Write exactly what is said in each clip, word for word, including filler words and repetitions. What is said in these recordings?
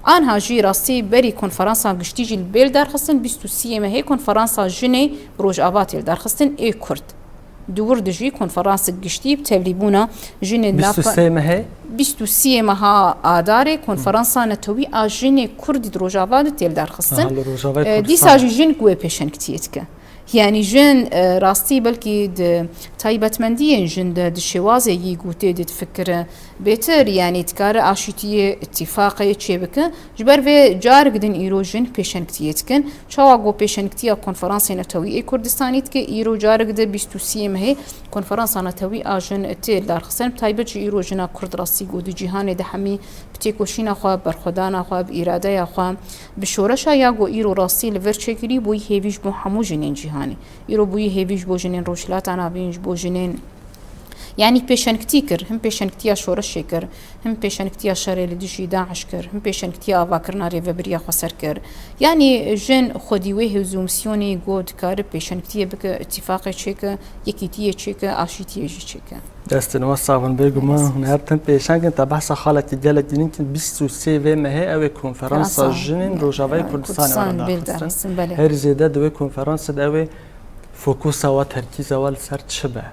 Anha jî rastî berî konferansa giştî jî li bêl derxistin, bîst û sê mehê konferansa jinê Rojava tê li derxistin ê Kurd. Di wir de jî konferansek giştî bi tevlîbûna jinên nava bîst û sê mehê? Bîst û sê meha Adarê konferansa netewî a jinê Kurdî di Rojava de tê li derxistin. Aha, li Rojavayê E, Kurdistanê. Dîsa jî jin ku wê pêşengtiyê dike. Yanî jin, e, rastî belkî di taybetmendiyên jin de, di şêwazê yî gotê de difikire bêtir, yanî dikare aşîtiyê, îtîfaqê çêbike. Ji ber vê carek din îro jin pêşengtiyê dikin. Çawa got pêşengtiya Konferansê Netewî ê Kurdistanî dike, îro carek di bîst û sê mehê Konferansa Netewî a Jin tê darxistin. Bi taybet jî îro jina Kurd rastî got di cîhanê de hemî bi têkoşîna xwe, bi berxwedana xwe, bi îradeya xwe, bi şoreşa ya ku îro rastî li vir çêkirî, bûyî hêvî ji bo hemû jinên cîhanê. Îro bûyî hêvî ji bo jinên Rojhilata Navîn, ji bo jinên, yanî pêşengtî kir, him pêşengtiya şoreşê kir, him pêşengtiya şerê li dijî DAIŞ kir, him pêşengtiya avakirina rêvebiriya xweser kir. Yanî jin xwedî wê hêz û misyonê ku dikare pêşengtiyê bike, îtîfaqê çêke, yekîtiyê çêke, aşîtiyê jî çêke. Destên we sax bin, bêguman hûn her tim pêşeng in. Te behsa xaletî gelek din kirin, bîst û sê vê mehê ew ê konferansa jinên Rojavayê Kurdistanê were darxistin. Her zêde di wê konferansê de ew ê fokusa we, terkîza we li ser çi be?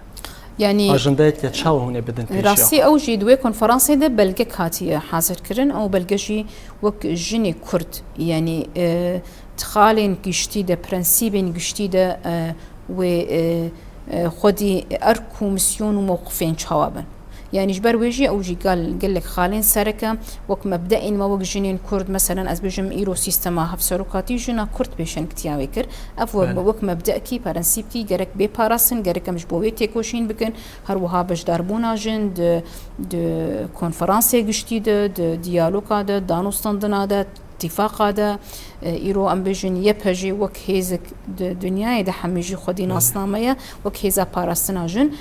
Yanî ajandayeke çawa hûn ê bidin pêşiya xwe? Rastî ew jî di wê konferansê de belgek hatiye hazirkirin. Ew belge jî wek jinê Kurd, yanî, e, di xalên giştî de, prensîbên giştî de, e, wê, e, e, xwedî erk û misyon û mewqifên çawa bin. Yanî ji ber wê jî ew jî gal-, gelek xalên sereke, wek mebdeên me, wek jinên Kurd, meselen ez bêjim îro sîstema hevserokatî jina Kurd pêşengtiya wê kir. Ev wek, belê, wek mebdekî, prensîbkî gerek bê parastin, gerek em ji bo wê têkoşîn bikin. Her wiha beşdarbûna jin di, di konferansê giştî de, di diyaloga de, danûstandina de, îtîfaqa de, e, îro em bêjin Y P J wek hêzek di dinyayê de hemî jî xwedî nasname ye, wek hêza parastina jin.